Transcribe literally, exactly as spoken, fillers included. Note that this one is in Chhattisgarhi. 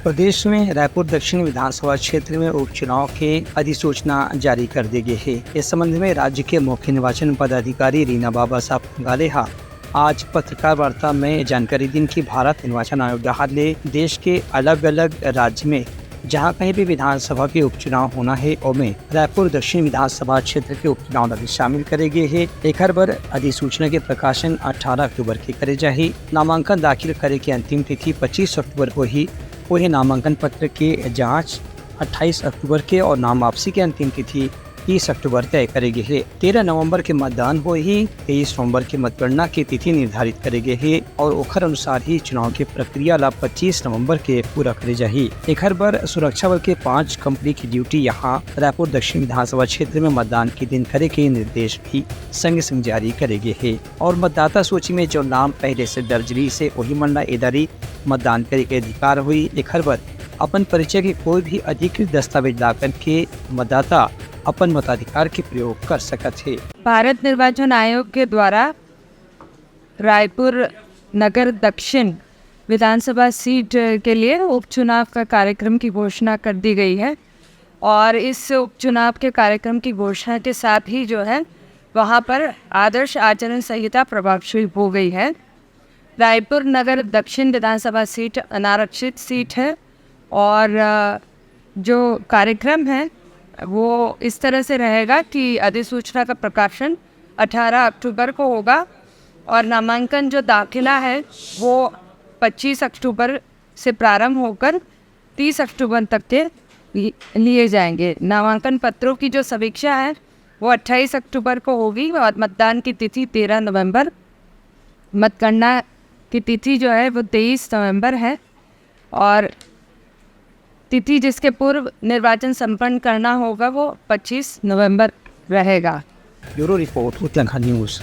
प्रदेश में रायपुर दक्षिण विधानसभा क्षेत्र में उपचुनाव के अधिसूचना जारी कर दे गे हे। इस संबंध में राज्य के मुख्य निर्वाचन पदाधिकारी रीना बाबा साहब फुंगाले हा आज पत्रकार वार्ता में जानकारी दिन कि भारत निर्वाचन आयोग डहार ले देश के अलग-अलग राज्य में जहां कहीं भी विधानसभा के उपचुनाव होना हे, ओमे रायपुर दक्षिण विधानसभा क्षेत्र के उपचुनाव ला भी शामिल करे गे हे। एखर बर अधिसूचना के प्रकाशन अठारह अक्टूबर के करे जाही। नामांकन दाखिल करे के अंतिम तिथि पच्चीस अक्टूबर होही। वही नामांकन पत्र के जांच अट्ठाईस अक्टूबर के और नाम वापसी के अंतिम तिथि तीस अक्टूबर तय करे गे हे। तेरह नवंबर के मतदान होही। तेईस नवंबर के मतगणना के तिथि निर्धारित करे गे हे और ओखर अनुसार ही चुनाव के प्रक्रिया ला पच्चीस नवंबर के पूरा करे जाही। एखर बर सुरक्षा बल के पांच कंपनी की ड्यूटी यहां रायपुर दक्षिण विधानसभा क्षेत्र में मतदान के दिन करे के निर्देश भी संग संग जारी करे गे हे और मतदाता सूची में जो नाम पहले से दर्ज रहिस हे, वही मन ला एदारी मतदान करे के अधिकार होही। एखर बर अपन परिचय के कोई भी अधिकृत दस्तावेज ला करके मतदाता अपन मताधिकार के प्रयोग कर सकत हे। भारत निर्वाचन आयोग के द्वारा रायपुर नगर दक्षिण विधानसभा सीट के लिए उपचुनाव का कार्यक्रम की घोषणा कर दी गई है और इस उपचुनाव के कार्यक्रम की घोषणा के साथ ही जो है वहाँ पर आदर्श आचरण संहिता प्रभावशील हो गई है। रायपुर नगर दक्षिण विधानसभा सीट अनारक्षित सीट है और अ, जो कार्यक्रम है वो इस तरह से रहेगा कि अधिसूचना का प्रकाशन अठारह अक्टूबर को होगा और नामांकन जो दाखिला है वो पच्चीस अक्टूबर से प्रारंभ होकर तीस अक्टूबर तक के लि-, लिए जाएंगे। नामांकन पत्रों की जो समीक्षा है वो अट्ठाईस अक्टूबर को होगी और मतदान की तिथि तेरह नवंबर, मतगणना की तिथि जो है वो तेईस नवंबर है और तिथि जिसके पूर्व निर्वाचन संपन्न करना होगा वो पच्चीस नवंबर रहेगा। Bureau report, Utlangha news.